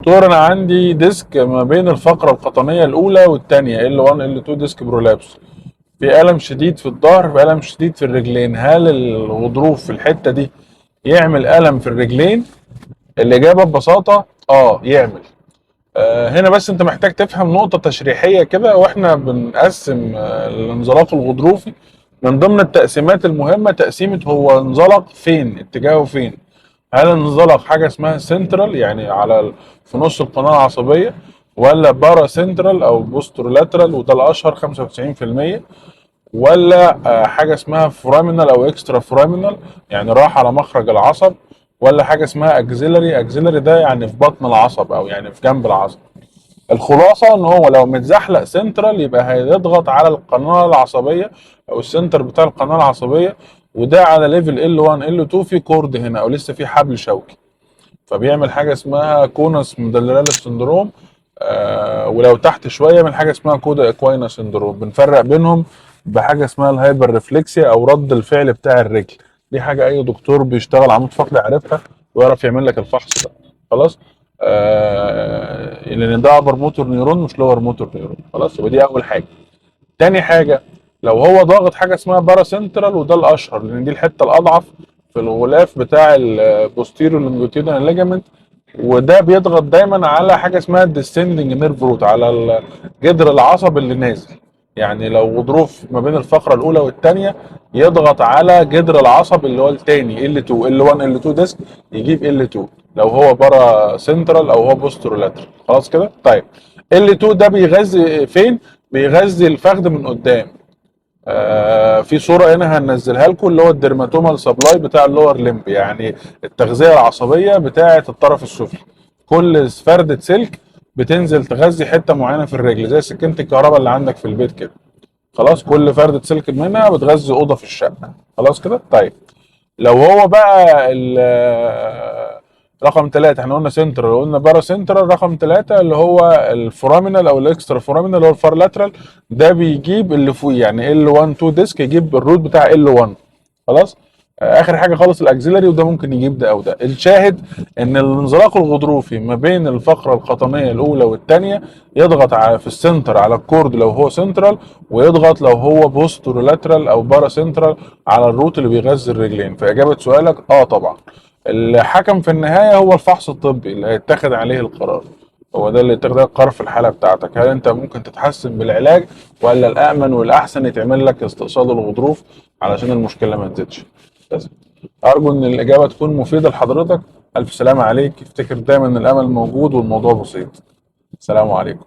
دكتور، انا عندي disc ما بين الفقرة القطنيه الاولى والثانيه، L1 L2 disc prolapse، في الم شديد في الظهر، في الم شديد في الرجلين. هل الغضروف في الحتة دي يعمل الم في الرجلين؟ الاجابة ببساطة يعمل. هنا بس انت محتاج تفهم نقطة تشريحيه كده، واحنا بنقسم الانزلاق الغضروفي. من ضمن التقسيمات المهمة تقسيمه هو انزلق فين، اتجاهه فين. هل انزلق حاجة اسمها سنترال، يعني على في نص القناة العصبيه، ولا paracentral او posterolateral، وده الاشهر 95%، ولا حاجة اسمها foraminal او extraforaminal، يعني راح على مخرج العصب، ولا حاجة اسمها axillary. axillary ده يعني في بطن العصب او يعني في جنب العصب. الخلاصة ان هو لو متزحلق سنترال يبقى هيضغط على القناة العصبية او ال center بتاع القناة العصبيه، وده على level L1 L2 في cord هنا او لسه في حبل شوكي، فبيعمل حاجة اسمها conus medullaris syndrome. ولو تحت شوية من حاجة اسمها cauda equina syndrome. بنفرق بينهم بحاجة اسمها ال hyperreflexia او رد الفعل بتاع الرجل. دي حاجة اي دكتور بيشتغل عمود فقري عارفها ويعرف يعمل لك الفحص ده. خلاص، لان ده upper motor neuron مش lower motor neuron. خلاص، يبقى دي اول حاجة. تاني حاجة، لو هو ضاغط حاجة اسمها paracentral، وده الاشهر لان دي الحتة الاضعف في الغلاف بتاع ال posterior longitudinal ligament، وده بيضغط دايما على حاجة اسمها ال descending nerve root، على الجدر العصب اللي نازل. يعني لو غضروف ما بين الفقرة الاولى والثانية يضغط على جدر العصب اللي هو الثاني L2 L1 L2 disc يجيب L2 لو هو paracentral او هو posterolateral. خلاص كده. طيب L2 ده بيغذي فين؟ بيغذي الفخذ من قدام. في صوره هنا هننزلها لكم اللي هو ال dermatomal supply بتاع ال lower limb، يعني التغذية العصبية بتاعه الطرف السفلي. كل فردة سلك بتنزل تغذي حتة معينة في الرجل، زي سكينة الكهرباء اللي عندك في البيت كده. خلاص، كل فردة سلك منها بتغذي اوضة في الشقه. خلاص كده. طيب لو هو بقى رقم 3، احنا قلنا سنترال وقلنا paracentral، رقم 3 اللي هو ال foraminal او ال extraforaminal اللي هو ال far lateral، ده بيجيب اللي فوق، يعني L1 2 disc يجيب ال root بتاع L1. خلاص، اخر حاجة خالص ال axillary، وده ممكن يجيب ده او ده. الشاهد ان الانزلاق الغضروفي ما بين الفقرة القطنيه الاولى والثانية يضغط على في ال center على ال cord لو هو سنترال، ويضغط لو هو posterolateral او paracentral على ال root اللي بيغذي الرجلين. فاجابه سؤالك طبعا الحكم في النهاية هو الفحص الطبي اللي هيتخذ عليه القرار، هو ده اللي يتخذ عليه القرار في الحالة بتاعتك. هل انت ممكن تتحسن بالعلاج، ولا الامن والاحسن يتعمل لك استئصال الغضروف علشان المشكلة ما تزيدش؟ بس ارجو ان الاجابة تكون مفيدة لحضرتك. الف سلامه عليك. افتكر دايما ان الامل موجود والموضوع بسيط. السلام عليكم.